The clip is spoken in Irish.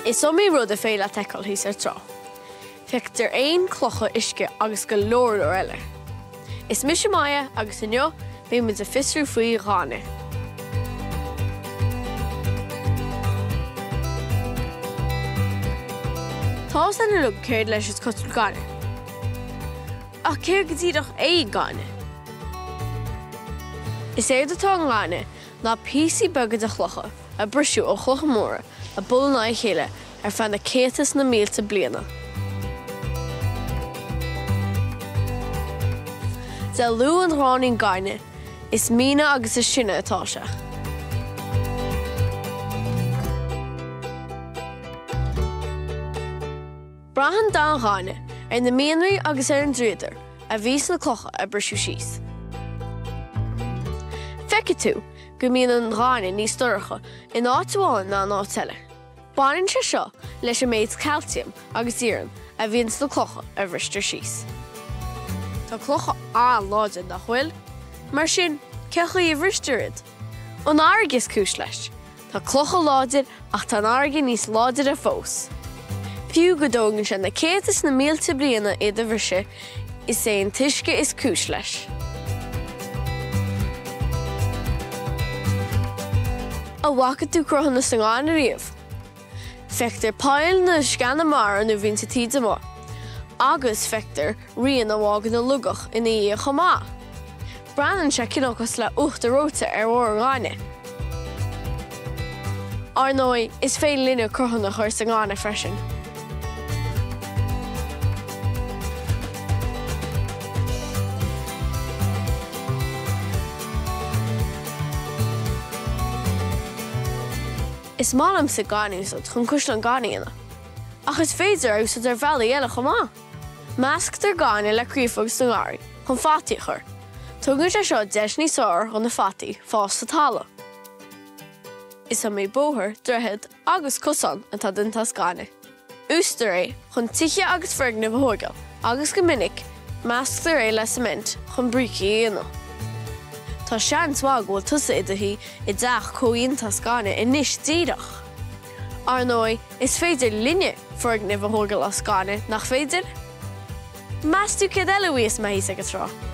Is iomaí rud a féidir leat fheiceáil thíos ar trá. Feictear éin, clocha, uisce agus go leor leor eile. Is mise Maya agus inniu beidh muid ag fiosrú faoi ghaineamh. Tá fhios againn uilig céard leis is cosúil gaineamh. Ach céard go díreach é gaineamh? Is éard atá i ngaineamh ná píosaí beaga de chlocha a briseadh ó chlocha móra a buaileadh in aghaidh a chéile ar feadh na céadta is na mílte bliana. De lú an ghráinnín gainimh, is míne agus is sine atá sé. Braitheann dath an ghainimh ar na mianraí agus ar an dríodar a bhí sna clocha a briseadh síos. Feicfidh tú go mbíonn an gaineamh níos dorcha in áit amháin ná in áit eile. Baineann sé seo leis an méid cailciam agus iarann a bhíonn sna clocha a bhristear síos. Tá clocha an-láidir, nach bhfuil? Mar sin, cén chaoi a bhristear iad? An fharraige is cúis leis. Tá clocha láidir ach tá an fharraige níos láidire fós. Fiú go dtógann sé na céadta is na mílte bliana iad a bhriseadh, is é an t-uisce is cúis leis. An bhfaca tú cruthanna sa ngaineamh riamh? Feictear poill na sceana mara nuair a bhíonn siad taoide amuigh. Agus feictear rian a bhfágann an lugach ina dhiaidh chomh maith. Breathnaíonn sé cineál cosúil le uachtar reoite ar bharr an ghainimh. Ar ndóigh, is féidir linne cruthanna a chur sa ngaineamh freisin. Is maith liomsa gaineamh a úsáid chun caisleán gainimh a dhéanamh. Ach is féidir é a úsáid ar bhealaí eile chomh maith. Measctar gaineamh le créafóg sa ngarraí chun fataí a chur. Tugann sé seo deis níos fearr do na fataí fás sa talamh. Is iomaí bóthar, droichead agus cosán atá déanta as gaineamh. Úsáidtear é chun tithe agus foirgnimh a thóigeáil agus go minic measctar é le cement chun brící a dhéanamh. Tá seans mhaith go bhfuil tusa i do shuí i dteach comhdhéanta as gaineamh anois díreach! Ar ndóigh, is féidir linne foirgnimh a thógáil as gaineamh, nach féidir? Meas tú céard eile a bhíos amuigh thíos ag an trá?